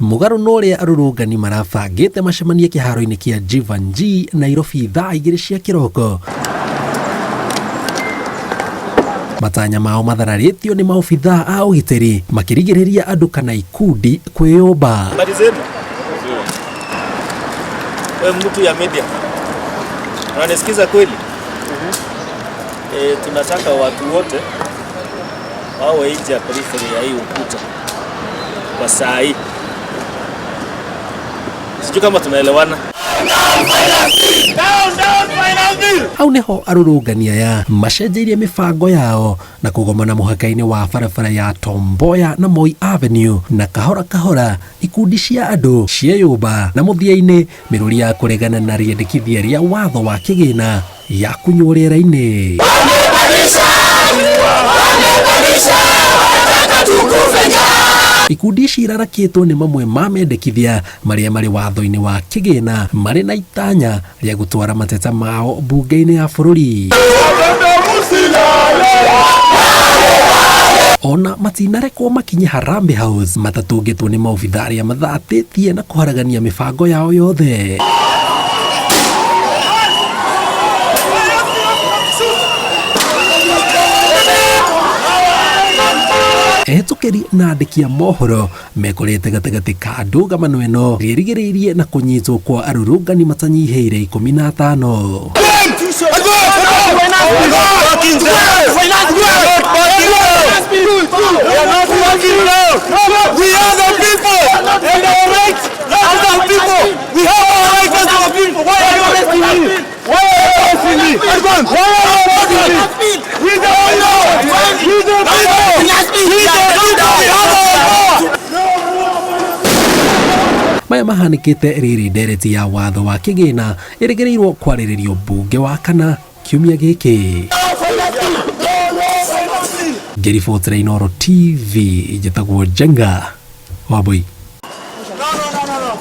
Mũgarũ na ũrĩa arũrũngani marabangĩte macemanie kĩharo-inĩ kĩa Jeevanjee Nairobi thaa 2 cia kĩroko. Matanya mao mathararĩtio nĩ maobithaa a ũgitĩri makĩrigĩrĩria andũ kana ikundi kwĩyũmba. Habari zenu? Wewe mtu ya media. Unanisikiza kweli? Tunataka watu wote wawe nje ya periphery ya hii ukuta kwa saa hii. Sijui kama tunaelewana. Hau niho arũrũngani aya macenjeirie mĩbango yao na kũgomana mũhaka-inĩ wa barabara ya Tom Mboya na Moi Avenue, na kahora kahora ikundi cia andũ cieyũmba na mũthia-inĩ mĩrũri ya kũregana na rĩendekithia rĩa watho wa kĩgĩna ya kunywo rĩera-inĩ. Ikundi ici irarakĩtwo nĩ mamwe ma mendekithia marĩa marĩ watho-inĩ wa kĩgĩna marĩ na itanya rĩa gũtwara mateta mao mbunge-inĩ ya bũrũri. Ona matinarekwo makinye Harambee House matatũngĩtwo nĩ maobitha arĩa mathatĩtie na kũharagania mĩbango yao yothe. Ehĩtũkĩri na andĩki a mohoro mekorete gatagatĩ ka ndũgamano ĩno rĩrigĩrĩirie na kũnyitwo kwa arũrũngani matanyihĩire 15. Maya mahanĩkĩte rĩrĩ ndereti ya watho wa kĩgĩna ĩrĩgĩrĩirwo kwarĩrĩrio mbunge wa kana kiumia gĩkĩ. Ngĩribotera Inooro TV njĩtagwo Njenga Wambui. No, no, no, no.